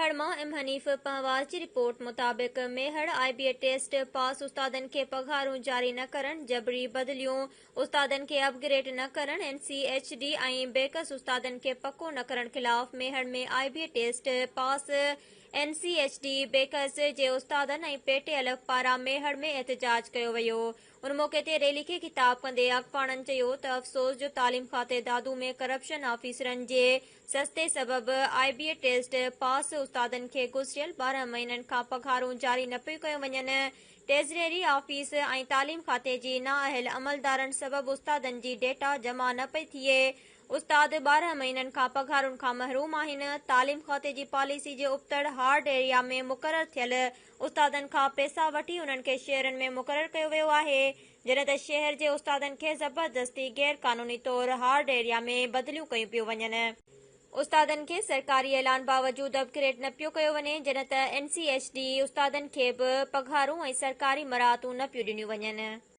ميهڙ مان ايم حنيف پنهوار جي رپورٽ مطابق Mehar I B A test pass استادن کي پگهارون جاري نه ڪرڻ، جبري بدليون، استادن کي اپ گريڊ نه ڪرڻ، اين سي ايڇ ڊي ۽ بيڪس استادن کي پڪو نه ڪرڻ خلاف Mehar ۾ I B A test pass N C H D BECS جي استادن ۽ پي ٽي الف پاران ميهڙ ۾ احتجاج ڪيو ويو. ان موقعي تي ريلي کي خطاب ڪندي اڳواڻن چيو ته افسوس جو تعليم کاتي دادو ۾ ڪرپشن آفيسرن جي سستي سبب آء بي اي ٽيسٽ پاس استادن کي گذريل 12 مهينن کان پگهارون جاري نه پيون ڪيون وڃن، ٽيزريري آفيس ۽ تعليم کاتي جي نااهل عملدارن سبب استادن جي ڊيٽا جمع نه پئي ٿئي، استاد 12 مهينن کان پگهارن کان محروم آهن، تعليم کاتي جي پاليسي جي ابتڙ هارڊ ايريا ۾ مقرر ٿيل استادن کان پئسا وٺي انهن کي شهرن ۾ مقرر ڪيو ويو آهي، جڏهن ته شهر جي استادن کي زبردستي غير قانوني طور هارڊ ايريا ۾ بدليون ڪيون پيون وڃن. استادن کي سرڪاري اعلان باوجود اپ گريڊ نه پيو ڪيو وڃي، جڏهن ته اين سي ايڇ ڊي استادن کي به پگهارون ۽ سرڪاري مراعتون نه پيون ڏنيون وڃن.